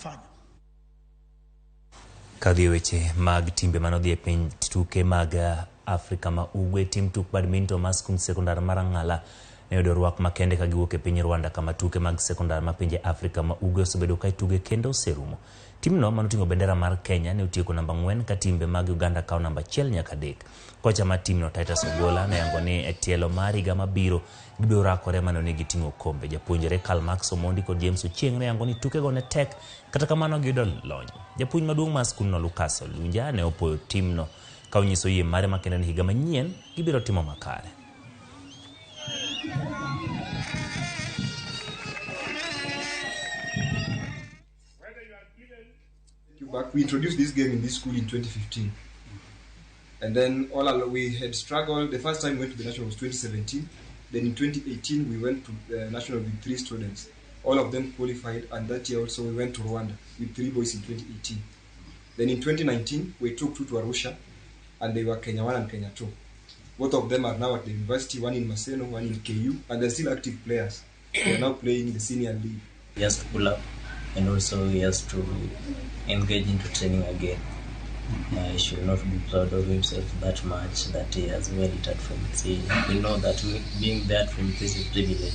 tunafanya. Kadhi e weche mag timbe manodhi e piny tuke mag Afrika ma Ugwe, tim tuk badminton mar skund sekondar mar Ang'ala ne oyudo rwak makende ka giwuok e piny Rwanda kama tuke mag sekondar ma pinje Afrika ma Ugwe osebedo ka ituge kendo oserumo. Timno manoting'o bendera mar Kenya ne otieko namba 4 ka timbe mag Uganda kawo namba 1 nyaka 3. Kocha mar timno Titus Ogola noyango ni e tielo mar higa mabiro gibiro rakore maneno ni giting'o okombe. Japuonjre Karl Marx Omondi kod James Ochieng noyango ni tukego ne tek kata kamano giyudo lony. Japuonj maduong' mar skundno Lucas Olunja ne opoyo timno ka onyiso yie mare makende ni higa manyien gibiro timo makare. You back. We introduced this game in this school in 2015. And then all along we had struggled. The first time we went to the national was 2017. Then in 2018 we went to the national with 3 students. All of them qualified, and that year also we went to Rwanda with 3 boys in 2018. Then in 2019 we took 2 to Arusha, and they were Kenya 1 and Kenya 2. Both of them are now at the university, one in Maseno, one in KU, and they're still active players. They are now playing in the senior league. He has to pull up, and also he has to engage into training again. He should not be proud of himself that much that he has made it at Form 3. We know that being there at Form 3 is a privilege.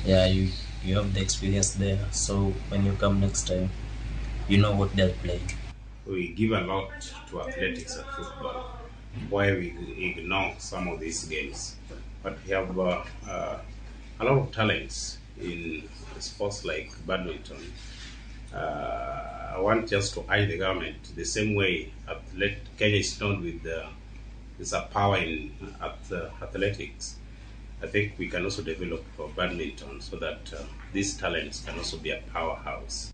Yeah, you have the experience there, so when you come next time, you know what they're playing. We give a lot to athletics and football, why we ignore some of these games. But we have a lot of talents in sports like badminton. I want just to urge the government the same way Kenya is known with is a power in athletics. I think we can also develop for badminton so that these talents can also be a powerhouse.